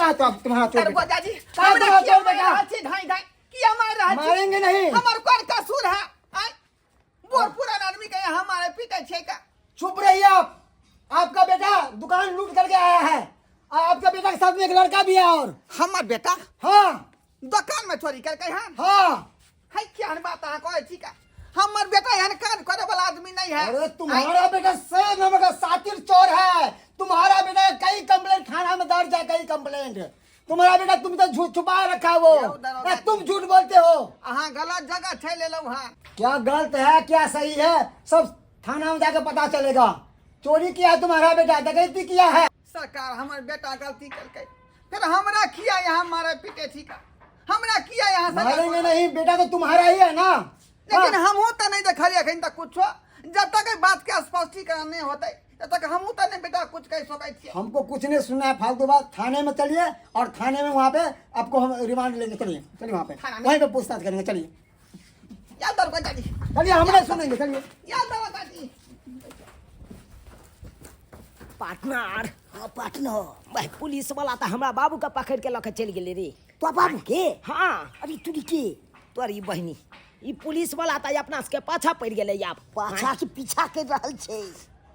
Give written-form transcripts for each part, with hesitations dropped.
कहाँ तो तुम्हारा चोर बेटा? दरोगा जी कहाँ हमरा तुम्हारा किया चोर मारि बेटा? रहल छी धाई धाई किया मारि रहल छी मारेंगे नहीं हमर कोन कसूर है आय बूढ़ पुरान आदमी के यहाँ मारे पीटे छै का चुप रहिए आप। आपका बेटा दुकान लूट करके आया है और आपका बेटा के साथ में एक लड़का भी है और हमर बेटा हाँ। दुकान में चोरी करके हन? हाँ। है केहन बात अहाँ कहै छी का? हमर बेटा एहन काज करे वाला आदमी नहीं है। अरे तुम्हारा बेटा से नंबर का सातिर चोर है। तुम्हारा बेटा कई कंप्लेंट थाना में दर्ज है, कई कंप्लेंट। तुम्हारा बेटा तुम तो झूठ छुपा रखा है वो। यौ दरोगा ए, तुम झूठ बोलते हो। अहाँ गलत जगह छै लेलहुँ हन। क्या गलत है क्या सही है सब थाना में जाके पता चलेगा। चोरी किया है तुम्हारा बेटा, डकैती किया है। सरकार हमर बेटा गलती करके फिर हमरा किया यहाँ मारे पीटे छी का? हमरा किया यहाँ सजा मारेंगे करब? नहीं, बेटा तो तुम्हारा ही है ना। लेकिन हाँ। हमहूँ तो नहीं देखलिए अखन तक कुछो। जब तक एहि बात के स्पष्टीकरण नहीं होते तब तक हमहूँ तो नहीं बेटा कुछ कह सकै छियै। हमको कुछ नहीं सुनना है फालतू बात। थाने में चलिए और थाने में वहाँ पे आपको हम रिमांड लेंगे। चलिए चलिए वहाँ पे, थाना में? वहीं पे पूछताछ करेंगे। चलिए या दरोगा जी। चलिए हम नहीं सुनेंगे। चलिए। या दरोगा जी। पार्टनर। हाँ पार्टनर। भाई पुलिस वाला तो हमरा बाबू के पकड़ के लके चलि गेलै रे। तो बाबू के? हाँ। अरे तुरी के? तोरी बहिनी ई पुलिस वाला तो अपना सबके पाछा पड़ि गेलै आब। पाछा के पीछा कर रहल छै।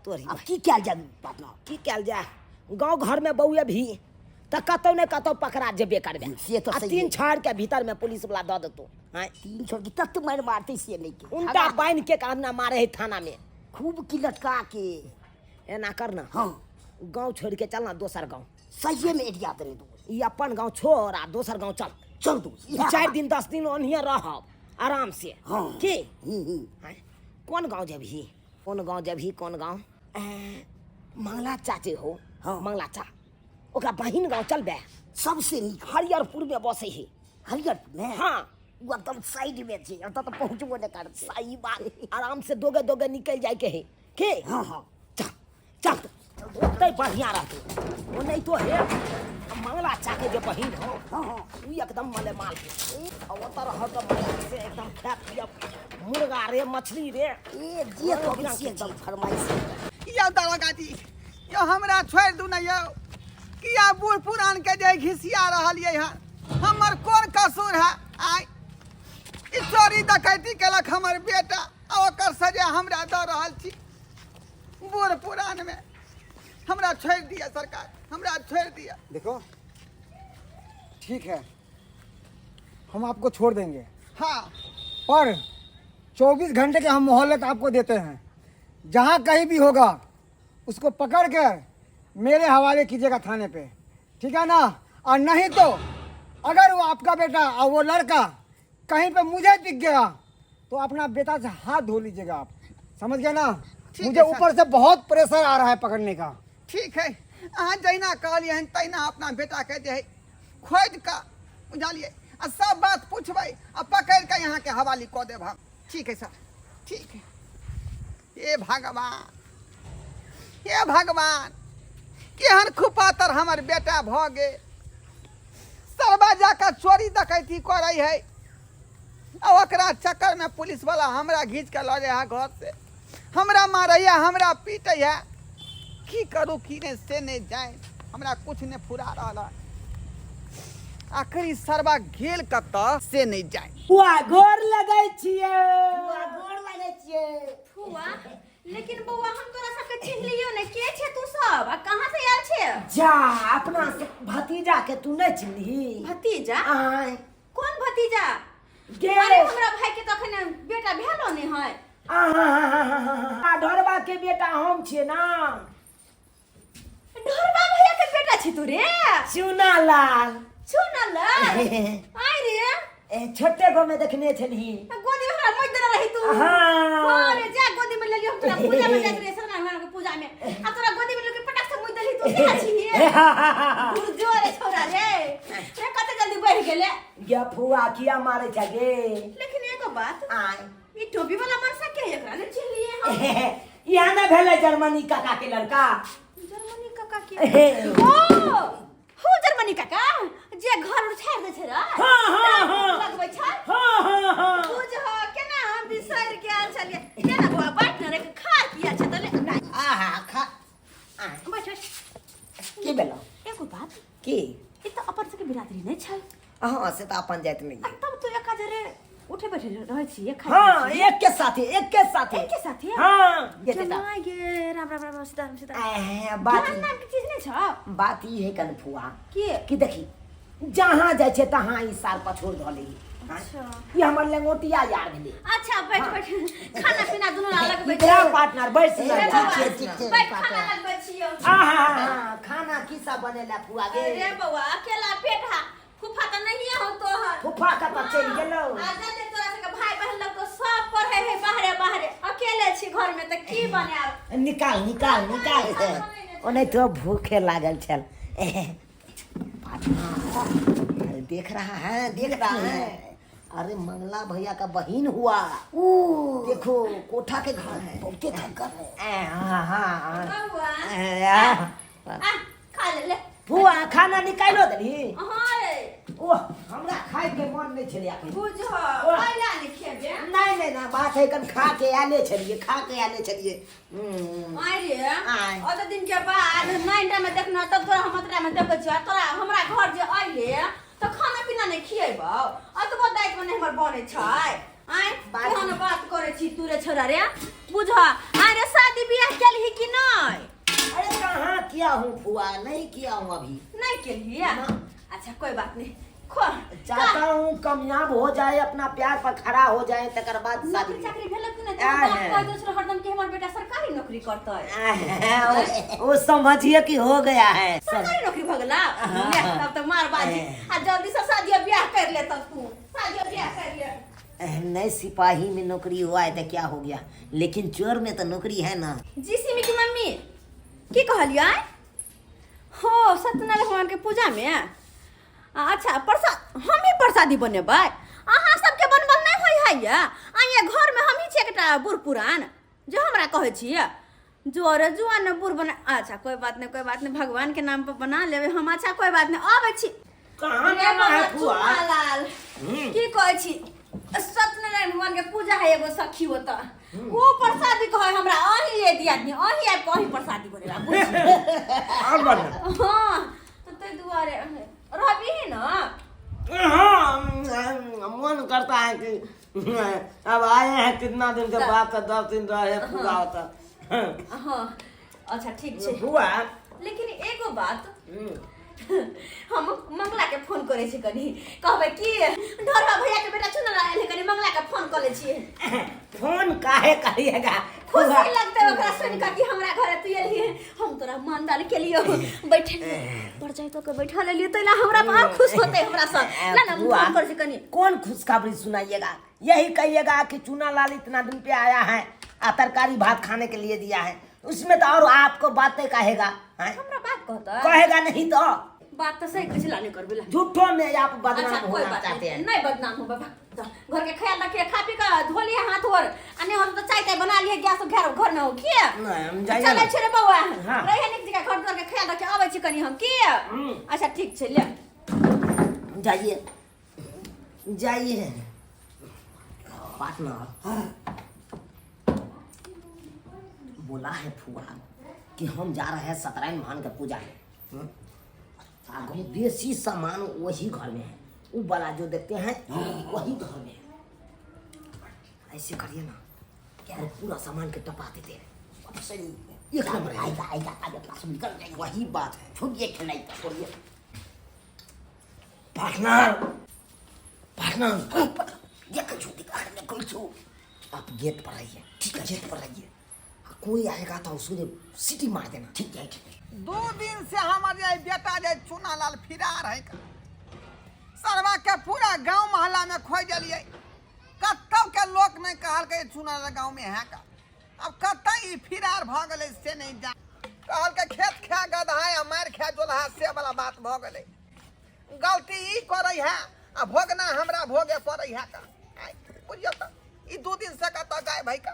तोरी अब की कयल जाय पार्टनर? की कयल जाय? गाँव घर में बौए भी तऽ कतौ ने कतौ पकड़ा जेबे करबे। से तऽ आ सही तीन है। छाड़ के भीतर में पुलिस वाला दऽ देतौ। हाँ। तीन छाड़ के तत मारि मारतै से नहि के। उनटा बान्हि के आदमी मारे है थाना में। खूब की लटका के। एना कर ना। हाँ। गाँव छोड़ के चल ना दोसर गाँव। सहिए में एरिया देने दो। ई अपन गाँव छोड़ आ दोसर गाँव चल। चल दो। 4 दिन 10 दिन ओनहिए रहब आराम से। हाँ। की? हम्म। हाँ। कोन गाँव जेबही? कोन गाँव जेबही? कोन गाँव? मंगला चाचे हो। हाँ। मंगला चा ओकरा बहिन गाँव चलबे। सबसे नीक। हरियरपुर में बसे है। हरियरपुर में? हाँ। वो एकदम साइड में छै, ओतऽ तऽ पहुँचबो नहि करतै। सही बात। आराम से दोगे दोगे निकल जाय के है। के? हाँ, हाँ। चल चल ओतै बढ़िया रहतै। ओ नहीं तो हे मंगला चा के जे बहिन हो, हाँ, हाँ। उ एकदम मले माल के। आ ओतऽ रहब तऽ मजा से एकदम खाय पियब मुर्गा रे मछली रे। ए, जे कहबै से एकदम फरमाइश। यौ दरोगा जी, यौ हमरा छोड़ि दू ने यौ। किया बूढ़ पुरान के जे घिसिया रहलियै हन? हमर कोन कसूर है? आय ई चोरी डकैती केलक हमर बेटा आ ओकर सजा हमरा दऽ रहल छी बूढ़ पुरान में। हमरा छोड़ि दिअ सरकार, हमरा छोड़ि दिअ। देखो ठीक है, हम आपको छोड़ देंगे। हाँ। पर 24 घंटे के हम मोहलत आपको देते हैं। जहाँ कहीं भी होगा उसको पकड़ कर मेरे हवाले कीजिएगा थाने पे, ठीक है ना? और नहीं तो अगर वो आपका बेटा और वो लड़का कहीं पे मुझे दिख गया तो अपना बेटा से हाथ धो लीजिएगा आप, समझ गए ना? ठीक मुझे है सर। ऊपर से बहुत प्रेशर आ रहा है पकड़ने का। ठीक है, अहाँ जहिना कहलियै हन तहिना अपना बेटा के जे है खोजि कऽ बुझलियै आ सब बात पुछबै आ पकड़ि कऽ अहाँके हवाली कऽ देब हम। ठीक है सर, ठीक है। हे भगवान, हे भगवान, केहन खुपातर हमर बेटा भऽ गेल। सरबा जाकऽ चोरी डकैती करै है आ ओकरा चक्कर में पुलिस वाला हमरा घींच के लऽ जाइ है घर से, हमरा मारैया, हमरा पीटैया। की करू की नहीं से नहीं जाए, हमरा कुछ नहीं फुरा रहल है। आखिर ई सरबा गेल कतऽ से नहीं जाए। फुआ गोर लगै छियै। फुआ गोर लगै छियै। फुआ, लेकिन बौआ हम तोरा सबके चिन्हलियौ ने, के छे तू सब आ कहाँ से आयल छे? जा अपना से भतीजा के तू नहीं चिन्हली। भतीजा? आय। कोन भतीजा? गे। अरे हमरा भाई के तो अखन बेटा भेलो नहीं है। आहा, ढोरबा के बेटा हम छियै ना। ढोरबा भैया के बेटा छी तू रे? चुनालाल। चुनालाल? आय रे। ए, छोटे गो में देखने छलही। गोदी में हमरा मोज देने रही तू। हाँ। हाँ रे, जा गोदी में लेलियो हम तोरा पूजा में जाइत रहियै सत्यनारायण भगवान के पूजा में। आ तोरा गोदी में लेके पटक से मोज देलही तू केना छी? तू जो रे छौड़ा रे। रे कते जल्दी बढ़ि गेले। गे फुआ किया मारे छ गे? लेकिन एगो बात, आय। ई टोपी वाला मनसा के एकरा ने चिन्हलिए हम? यहाँ ना भेलै जर्मनी काका के लड़का। जर्मनी काका के? ओ, हो जर्मनी काका जे घर उर छाड़ि दै छै रे। हाँ, हाँ, हाँ। लगबै छै। हाँ, हाँ, हाँ। बुझ हो केना हम बिसरि गेल छलियै। केना बौआ बैठ ने रे, खा किया छै तले। नहि। आहा, खा। बैठ, बैठ। की भेलौ? एगो बात। की? ई तऽ हाँ से तो अपन जात नहीं आ है। तब तू एका जरे उठे बैठे रहै छी खाइ हाँ छी। एक के साथे, एक के साथे, एके साथे? हाँ ये जमा देता। गे राम राम राम सीताराम सीताराम। बात ज्ञान नाम के चीज नहीं छ बात ई है कन फुआ के? कि देखी जहाँ जाइ छै तहाँ ई साल पछोड़ धऽ ले। अच्छा। ई हमर लंगोटिया यार भेलै। अच्छा बैठ बैठ, खाना पीना दुनू अलग बैठ। इकरा पार्टनर बैस ए, ना। रे ठीक बौआ, छै, ठीक छै, बैठ पार्टनर। खाना लगबै छियौ। आहा, खाना की सब बनेला फुआ गे? अरे बौआ अकेला पेट हा, फूफा तऽ नहिए हो तोहर। फूफा कतऽ चलि गेलौ? आ जते तोरा सबके भाई बहन लग तो सब पढ़े है बाहरे बाहरे, अकेले छी घर में तऽ की बनायब? निकाल निकाल निकाल, ओने तो भूखे लागल छल। पार्टनर अरे देख रहा है, देख रहा है। अरे मंगला भैया का बहन हुआ, ऊ देखो कोठा के घर है, बहुते थक्कर है। हाँ हाँ बौआ हाँ। आ खा ले ले। फुआ खाना निकालो देली? हाँ रे। ओह हमरा खाय के मन नहीं छलै अखन। बुझ पहिला नहि खेबे। नहीं नहीं ना बात है कन खा के आले छलिए, खा के आले छलिए। आय रे, आय। ओते दिन के बाद नाइनटा में देखना तब तोरा हम ओतरा में देखै छियौ। तोरा हमरा घर जे अइले तऽ खाना पीना नहि खिएबौ, अतबो दायित्व नहि हमर बनै छै। आय केहन बात करै छी तू रे छोरा रे, बुझ आय रे शादी बियाह केलही कि नहि? अरे कहाँ किया हूँ फुआ, नहीं किया हूँ अभी। नहीं केलही? अच्छा कोई बात नहीं, खो। चाहता हूँ कामयाब हो जाए, अपना प्यार पर खड़ा हो जाए, तकर बाद शादी नौकरी बियाह। चाकरी भेलै कि नहि? आय तोहर बाप है। कहै छौ हरदम कि हमर बेटा सरकारी नौकरी करतै। आय, वो समझिए कि हो गया है। सरकारी नौकरी भऽ गेला ले, तब तऽ मार बाजी आ जल्दी से शादी बियाह कर ले, तब तू शादी बियाह कर ले। नहीं सिपाही में नौकरी हुआ है तो क्या हो गया, लेकिन चोर में तो नौकरी है ना। जी सिमी की मम्मी की कहलियै? हो सत्यनारायण भगवान के पूजा में अच्छा प्रसाद हम ही प्रसादी बनेबै, अहाँ सबके बनबल नहि होइ है या? आ ये घर में हम ही छियै एकटा बूढ़ पुरान जे हमरा कहै छियै जोर जुआन बूढ़ बना। अच्छा कोई बात नहीं, कोई बात नहीं, भगवान के नाम पर बना लेबै हम। अच्छा कोई बात नहीं, अबै छी। कहाँ रे जाना है बाबा, फुआ? चुनालाल की कहै छी सत्यनारायण भगवान के पूजा है एगो सखी ओतऽ, ओ प्रसादी कहै हमरा अहीं ये दियादनी अहीं आबि कऽ अहीं प्रसादी बनेबा बुझ। और बढ़िया। हाँ तऽ ताहि दुआरे रहबही ना? हाँ मन करता है कि अब आए हैं कितना दिन के बाद, तो 10 दिन रहे पूरा होता। हाँ अच्छा ठीक छै। फुआ लेकिन एगो बात, हम मंगला के फोन करै छी कनी, कहबै कि ढोरबा भैया के बेटा चुनल आयल है, कनी मंगला के फोन कऽ लै छियै। फोन काहे करिएगा? खुशी लगतै ओकरा सुनि कऽ कि हमरा घरे तू एलही, हम तोरा मानदान केलियौ, बैठे पर जाय तो के बैठा लेलियै, तैला हमरा पर और खुश होतै हमरा सब। ना ना हम फुआ, फोन करै छी कनी। कौन खुशखबरी सुनाइएगा? यही कहिएगा कि चूना लाल इतना दिन पे आया है आ तरकारी भात खाने के लिए दिया है, उसमें तो और आपको बातें कहेगा हैं? हमरा बात कहतै? कहेगा नहीं तो। बात तो सही कहै छी, ला नहीं करबै ला। झूठो में आप बदनाम अच्छा कोई होना बात चाहते नहीं, हैं। नहीं बदनाम हो बाबा, घर के ख्याल रखिए, खा पी के धो लिए हाथ और आ नहीं हम तो चाय ताय बना लिए, गैस घर घर में हो के नहीं, हम जाइए चलै ना। छी रे बौआ। हाँ। रहिए निक जगह, घर द्वार के ख्याल रखिए, अबै छी कनी हम की। अच्छा ठीक छै ले। जाइए जाइए पार्टनर, बोला है फुआ कि हम जा रहे हैं सत्यनारायण भगवान के पूजा में, बेसी सामान वही घर में है, वो वाला जो देखते हैं वही घर में है। ऐसे करिए ना और पूरा सामान के टपा देते हैं, एक नंबर है। आएगा आएगा आज अपना सब निकल जाएगा। वही बात है, छोड़िए खेलाई छोड़िए। पार्टनर पार्टनर देखो छू दिखा देखो छू। आप गेट पर आइए, ठीक है? गेट पर आइए, कोई आएगा तो उसको सीटी मार देना। ठीक है ठीक है। 2 दिन से हमर जे बेटा जे चुनालाल फिरार है का, सरवा के पूरा गांव मोहल्ला में खोज देलियै, कतौ के लोक नहीं कहलकै चुनालाल गांव में है का। अब कतऽ ई फिरार भऽ गेलै से नहीं जान। कहलकै खेत खा गदहा आ मारि खा जोलहा से वाला बात भऽ गेलै। गलती ई करै है आ भोगना हमरा भोगे पड़ै है का। आइ बुझियौ तऽ ई 2 दिन से कतऽ गायब है का,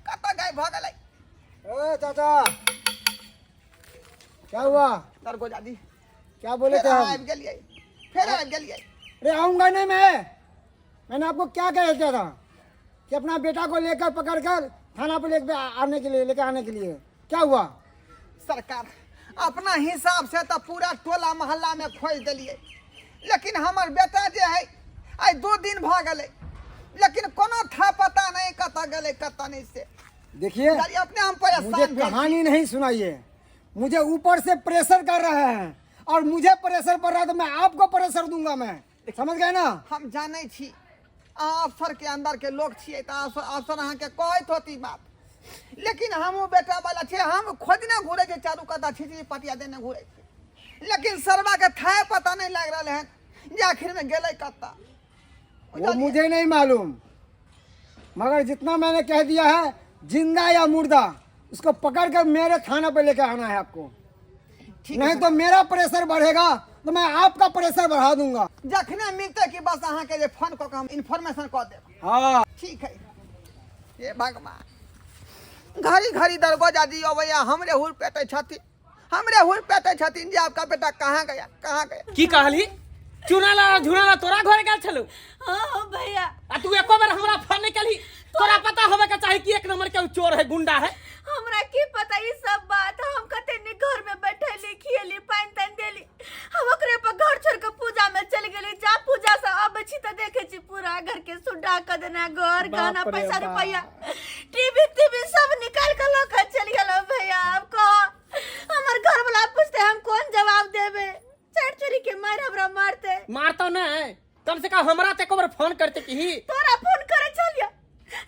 कतऽ गायब भऽ गेलै। ए चाचा क्या हुआ? दरगोजा जी क्या बोले थे फेर हम? आबि गेलियै, फेर आबि गेलियै। अरे आऊंगा नहीं मैं, मैंने आपको क्या कह दिया था कि अपना बेटा को लेकर पकड़ कर थाना पर लेकर आने के लिए, लेकर आने के लिए। क्या हुआ? सरकार अपना हिसाब से तो पूरा टोला मोहल्ला में खोज दिलियै, लेकिन हमर बेटा जे है आइ 2 दिन भऽ गेलै, लेकिन कोनो था पता नहीं कतऽ गेलै कतऽ नहीं से। देखिए बुझलियै, अपने हम परेशान मुझे भेल छी। कहानी नहीं सुनाइए, मुझे ऊपर से प्रेशर कर रहे हैं और मुझे प्रेशर पड़ रहा है तो मैं आपको प्रेशर दूंगा मैं, समझ गए ना? हम जानै छी अहाँ अफसर के अंदर के लोग छियै तऽ अफसर अहाँके कहैत होत ई बात, लेकिन हमहूँ बेटा वाला छियै, हम खोजने घुरै छियै चारू कात छिछरी पटिया देने घुरै छियै, लेकिन सरवा के थाहे पता नहीं लागि रहल हन जे आखिर में गेलै कतऽ। वो मुझे नहीं मालूम, मगर जितना मैंने कह दिया है, जिंदा या मुर्दा उसको पकड़ कर मेरे थाना पे लेके आना है आपको, ठीक नहीं तो मेरा प्रेशर बढ़ेगा तो मैं आपका प्रेशर बढ़ा दूंगा। जखने मिलते कि बस अहाँके जे फोन कऽ के हम इन्फॉर्मेशन कऽ देब। हाँ ठीक है। हे भगवान, घड़ी घड़ी दरगोजा जी अबैया हमरे हुर पेटै छथिन, हमरे हुर पेटै छथिन जे आपका बेटा कहाँ गया कहाँ गया। की कहली? चुनाला झुनाला तोरा घरे गेल छलू? हाँ भैया। आ तू एको बेर हमरा फोन नहीं केलही? तोरा पता होबे के चाही कि एक नंबर के उ चोर है, गुंडा है। हमरा की पता ई सब बात, हम कते निक घर में बैठली खियली पानि तानि देली, हम ओकरे पर घर छोड़ के पूजा में चल गेली। जा पूजा से अबै छी तऽ देखे छी पूरा घर के सुड्डा कऽ देना, घर गहना बाप रे पैसा बाप। रुपया टीवी टीवी सब निकाल के लऽ के चलि गेल। भैया आब कह, हमर घर वाला पूछते हम कोन जवाब देबे? चोर चोरी के मार हमरा मारते। मारतो नहीं, कम से कम हमरा ते एको बेर फोन करते की। तोरा फोन करे छलियो,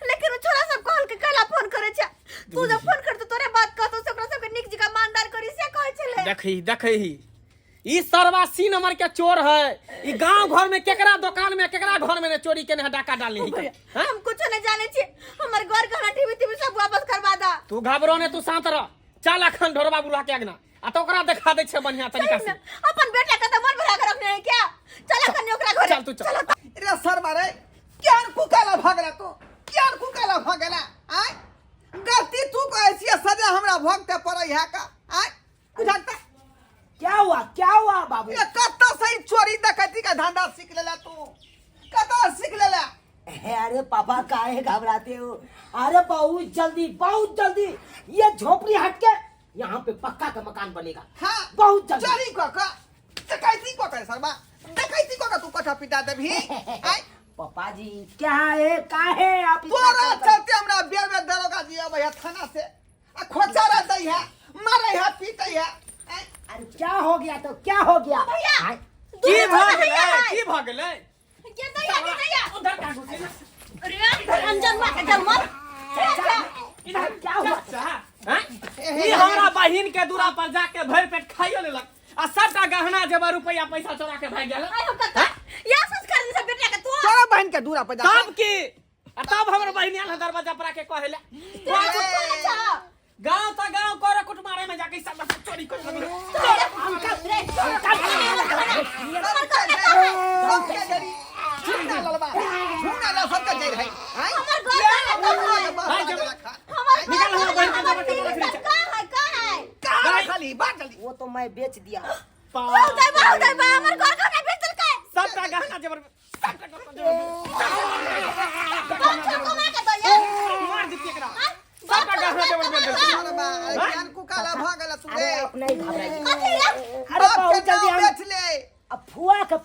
लेकिन उ छोरा सब कहल के कैला फोन करे छै, तू जब फोन करतो तोरे बात कहतो से ओकरा सबके नीक जकाँ मानदार करी से कहै छलै। देखही देखही ई सरवा सी नंबर के चोर है, ई गांव घर में केकरा दुकान में केकरा घर में ने चोरी केने है, डाका डालने ही। भैया, हम कुछो नहीं जाने छी, हमर घर गहना टीवी टीवी सब वापस करवा दा। तू घबरो ने, तू शांत रह, चल अखन ढोरबा बुढ़ा के अगना आ तो ओकरा देखा दै छै बढ़िया तरीका से। अपन बेटा के त मन भरा के रखने है क्या? चल अखन ओकरा घरे। चल तू चल। रे सरवा रे, केहन कुकाला भऽ गेला तू, केहन कुकाला भऽ गेला? आय गलती तू कहै छियै, सजा हमरा भोगते पड़ै है का? आय बुझलता? क्या हुआ क्या हुआ बाबू? ये कतऽ से ई चोरी डकैती के धंधा सीख लेला तू, कतऽ सीख लेला? अरे पापा काहे घबराते हो? अरे बहुत जल्दी बहुत जल्दी ये झोपड़ी हट के यहाँ पे पक्का का मकान बनेगा। हाँ बहुत जल्दी। चोरी कऽ कऽ डकैती कऽ कऽ सरवा, डकैती कऽ कऽ तू कोठा पिटा देबही? आय पापा जी क्या है काहे आप इतना तोरा कर- चलते हमरा बेर बेर दरोगा जी अबै है थाना से आ खोचारा दै है, मारै है, पीटै है। आय अरे क्या हो गया तो क्या हो गया? भैया, आय, की दूध भऽ भैया गेलै? है। की भऽ गेलै? ये दैया, ये दैया। उधर का घुसी ना। अरे अंजन मार के जन्म। इधर क्या हुआ? हैं? ई हमरा बहिन के दूरा पर जाके भरि पेट खाइयो लेलक आ सबटा गहना जेवर रुपया पैसा चोरा के भागि गेल। आयो काका, या संस्कार से बेटा के तू तोरा बहिन के दूरा पर जा तब की आ तब हमर बहिन आयल दरवाजा पर आके कहे ले तोरा चुप कौन छा? गांव त गांव कर कुटमारे में जाके सब चोरी कर लगल। सबके जड़ी झूना ललबा झूना ल सबके जड़ी है। आय हमर घर का भाई जब हमर निकाल हमर बहिन के जबर के रखने छे। कहाँ है कहाँ है? कहाँ रखली बात जल्दी। वो तो मैं बेच दिया। बहुत है बहुत है हमर घर का ना बेच देलकै। सबटा गहना जेवर सबटा गहना जेवर बहुत कमा के दो यार। मार दिती एकरा। सबटा गहना जेवर बेच देलकै। ललबा अरे ज्ञान कुकाला भऽ गेल तू अरे रे। आप नहीं घबराइए। कथी रे? अरे बाप के बहुत जल्दी नाम हम बेच ले। अब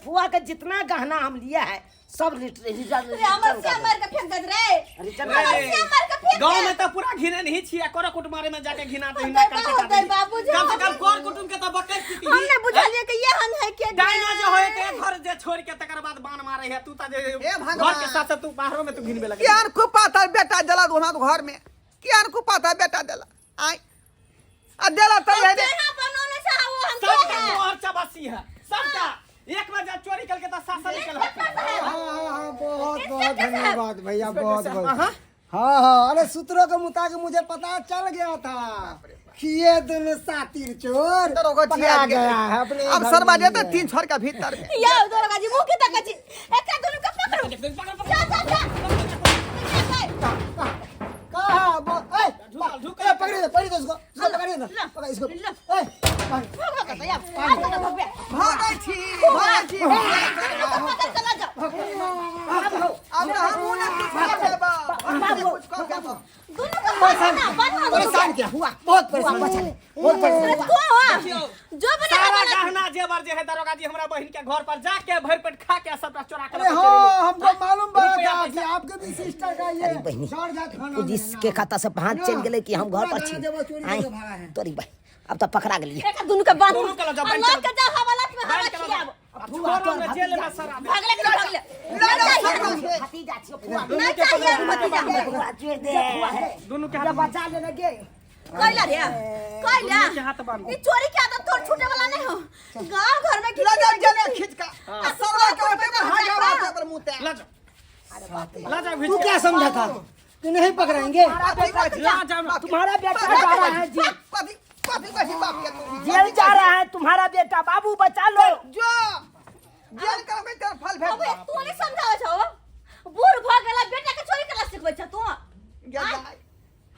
फुआ के जितना गहना हम लिया है सब रिटर्न रे हमर कर सिया दो। मार के फेंक दे रे। रिटर्न हमर कर सिया मार के फेंक गांव दे। में तो पूरा घिने नहीं छिया कर कुटमारे में जाके घिना होतै हिना करके बा, होतै बाबूजी, कम से कम हम- कर कुटुम के तो बकै स्थिति हम नहीं बुझलिए कि ये हन है के डायना जो होए ते घर जे छोड़ के तकर बाद बान मारे है तू ता जे हे भगवान। घर के साथ साथ तू बाहरो में तू घिनबे लगे। केहन कुपाता बेटा देला तू हमरा घर में, केहन कुपाता बेटा देला? आय आ देला त है रे। केना बनौने छै वो हम के सबका है? मोहर चबासी है सबका। एक बार जब चोरी करके तो सासा निकल हाँ हाँ हाँ बहुत बहुत धन्यवाद भैया, बहुत बहुत। हाँ। हाँ हाँ अरे सूत्रों के मुताबिक मुझे पता चल गया था कि ये दोनों सातिर चोर दरोगा जी पकड़ा आ गए। गया है अपने अब घर सरवा में जेतै ही है। 3 छोर के भीतर में। या दरोगा जी मुंह के तकै छी, एकरा दुनू के पकड़ू। जा जा जा। कहाँ ए, झुक, ए, पकड़िए दो, पकड़िए दो इसको, इसको पकड़िए दो, पकड़ इसको। ए, पकड़। भगवा कतऽ आब, आब कतऽ भगबै? भागै छी भागै छी। दुनू के पकड़ के लऽ जाओ। अब तो हमहूँ ने कुछ कह देबा, हम ने कुछ कह देबा। दुनू के बांधू ना, बांधू दुनू के। परेशान किया हुआ, बहुत परेशान, बहुत परेशान। अरे तू आ, जो बने सारा हवाला गहना जेवर जे है दरोगा जी हमरा बहिन के घर पर जाके भर पेट खा के सबटा चोरा के अरे लऽ के हाँ, चलि गेलै। हमको मालूम पड़ा रुपया था कि पैसा। आपके भी सिस्टर का ये अरे बहिनी, चढ़ जा खाना पुलिस में के ना। खाता से भाग चल गेलै कि हम घर पर पूरा छी गाना जेवर चोरी आँय, करके भागा है। तोरी बहिन अब तऽ पकड़ा गेलियै। एकरा दुनू के बांधू। दुनू के लऽ जाओ, आ बान्हि लऽ के के जाओ हवालात में, हवा बान्हि के लऽ खियाब। जाओ। अब छोड़ो ने जेल में सरा दे। भागले कि नहीं भागले? लऽ नहीं जाओ, चाहिए। सरवा के। भतीजा छियौ फुआ। नहीं चाहिए भतीजा हमरा। फुआ छोड़ि दे। दुनू के हाथ बचा लेने गे। कैला रे, कैला। दुनू के हाथ बांधू। ई चोरी के आदत तोर छूटे वाला नहीं हो। गांव घर में लऽ जाओ जेल में खींच कऽ। आ सरवा के ओते पर हाथ जाओ, ओते पर मुँह ते। लऽ जाओ। लऽ जाओ घीच तू के। क्या समझा था कि नहीं पकड़ेंगे? कथी कहै छी? लऽ जाओ ना। तुम्हारा बेटा जा रहा है जी। कथी कथी कहै छी बाप के तू? जेल जा रहा है तुम्हारा बेटा, बाबू बचा लो। जो जेल करबै तऽ फल भेट अबे तू नहीं समझावे छौ, बूढ़ भ गेला बेटा के चोरी करला सिखबै छ तू। गेल दाइ।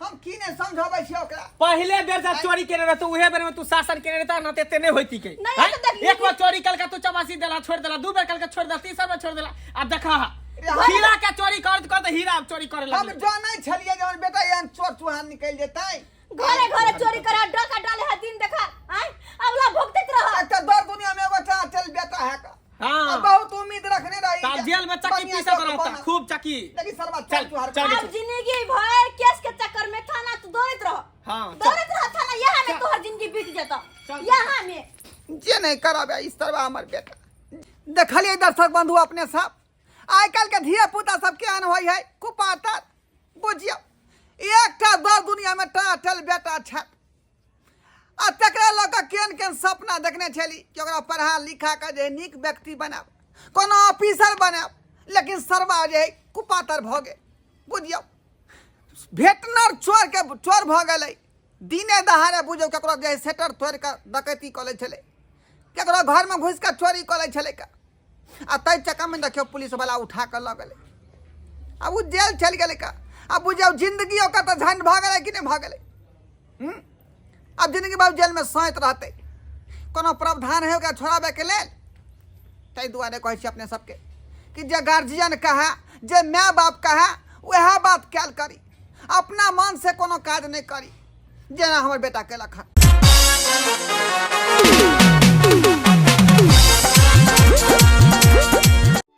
हम की नहि समझाबै छियै ओकरा। पहिले बेर जब चोरी केने रहतौ उहे बेर में तू शासन केने रहता न ते नहीं होती के। नहीं, हैं? तो देख- एक बार चोरी कल का तू चमासी देला छोड़ देला, दू बेर कल के छोड़ देला, तीसर बेर छोड़ देला। अब देखा हा, हीरा के चोरी कर कर तो हीरा अब चोरी करे हम लगले। जानै छलियै जे हमर बेटा एहन चोर चुहान निकलि जेतै। घरे घरे चोरी करा डाका डाले है दिन देखा आय अबला भुगतैत रह। एकटा दर दुनिया में एगो चल बेटा है का। हाँ। आ बहुत उम्मीद रखने रही। तब जेल में चक्की बढ़िया पीसत चौक रहता, बनल। खूब चक्की। लेकिन सरवा चल, चोर चुहार चल। अब जिंदगी भर केस के चक्कर में थाना तू दौड़त रह। हाँ, चल। दौड़त रह थाना, यहाँ में तोहर जिंदगी बीत जेतो। चल। यहाँ में जे नहीं कराबे इस तरह हमर बेटा। देखलियै दर्शक बंधु अपने सब, आइ काल्हि के धिया पुता सब केहन होइ है कुपातर। बुझियौ एकटा दर दुनिया में टाटल बेटा छै आ तकरा लऽ कऽ केहन केहन सपना देखने छली कि ओकरा पढ़ा लिखा कऽ जे नीक व्यक्ति बनायब, कोनो ऑफिसर बनायब, लेकिन सरवा जे है कुपातर भऽ गेल। बुझियौ भेटनर चोर के चोर भऽ गेलै। दिने दहाड़े बुझियौ ककरो जे है सेटर तोड़ि कऽ डकैती कऽ लै छलै, ककरो घरमे घुसि कऽ चोरी कऽ लै छलै। आ ताहि चक्करमे देखियौ पुलिसवला उठा कऽ लऽ गेलै, आब ओ जेल चलि गेलै। का आब बुझियौ जिन्दगी ओकर तऽ झंड भऽ गेलै कि नहि भऽ गेलै? आब जिन्दगी बाबू जेलमे सैत रहतै, कोनो प्रावधान है ओकरा छोड़ाबैके लेल? ताहि दुआरे कहै छी अपने सबके कि जे गार्जियन कहए, जे माय बाप कहए, वएह बात कयल करी, अपना मन से कोनो काज नहि करी, जेना हमर बेटा केलक हन।